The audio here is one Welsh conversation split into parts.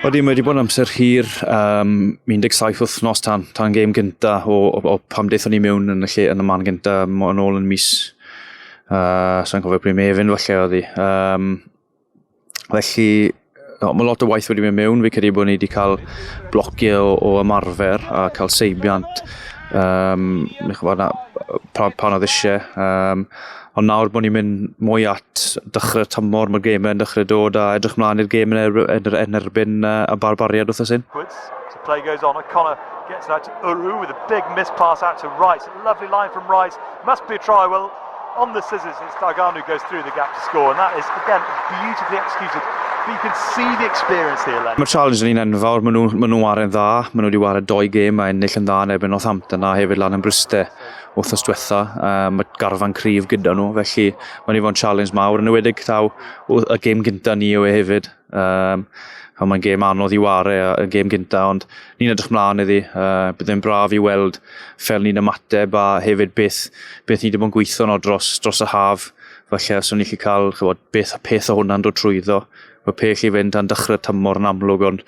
Odi, mae wedi bod yn amser hir, um, 17 wythnos tan, tan gêm gynta o, o, o pam daethon ni mewn yn y lle yn y man gynta yn ôl yn mis, uh, sa'n cofio pryd Mefin falle oedd hi. Um, felly, o, mae lot o waith wedi mynd mewn, fi credu bod ni wedi cael blociau o, o ymarfer a cael seibiant um, ch'mod, na, pan, pan oedd eisiau. Um, ond nawr bod ni'n mynd mwy at dechrau'r tymor, mae'r gemau yn dechrau dod a edrych mlaen i'r gêm yn, er, yn, yn erbyn uh, y barbariad wrth hyn. So play goes on. O'Connor gets it out to Uru with a big miss pass out to Rice. Lovely line from Rice. Must be a try. Well, on the scissors, it's Dargan who goes through the gap to score. And that is, again, beautifully executed. But you can see the experience here, Len. Mae'r challenge yn un enfawr, maen nhw'n ma nhw ware'n dda, maen nhw wedi ware doi gêm a ennill yn dda yn erbyn Northampton a hefyd lan yn Bryste wythnos diwetha. Um, mae garfan cryf gyda nhw, felly mae'n i fod yn challenge mawr, yn ewedig taw y gêm gynta ni yw e hefyd. Um, a mae'n gêm anodd i ware y gêm gynta, ond ni'n edrych mlaen iddi. Uh, bydd e'n braf i weld fel ni'n ymateb a hefyd beth, beth ni wedi bod yn gweithio no dros, dros y haf. Falle os o'n ni gallu cael chybod, beth peth o hwnna'n dod trwyddo. Mae pell i fynd tan dechrau tymor yn amlwg, ond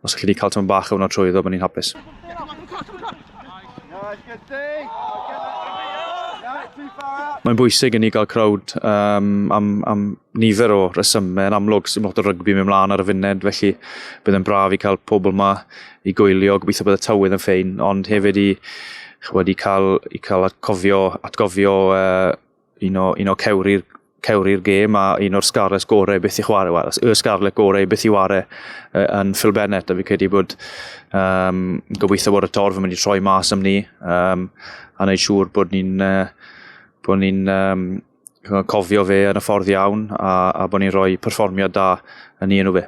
os allwn ni cael tymor bach o hwnna trwyddo, byddwn ni'n hapus. Mae'n bwysig i ni gael crowd um, am, am nifer o resymau. Yn amlwg, sy'n lot o rygbi mynd mlaen ar y funud, felly bydd yn braf i cael pobl yma i gwylio. Gobeithio bydd y tywydd yn ffein, ond hefyd i, chybod, i cael, i cael atgofio, atgofio uh, un o, un o cewri'r cewri'r gêm a un o'r Scarlets gorau byth i chwarae, wel, y Scarlet gorau byth i chwarae yn Phil Bennett, a fi credu bod um, gobeithio bod y torf yn mynd i troi mas am ni um, a wneud siŵr bod ni'n uh, bod ni'n um, cofio fe yn y ffordd iawn a, a bod ni'n rhoi perfformiad da yn ei enw fe.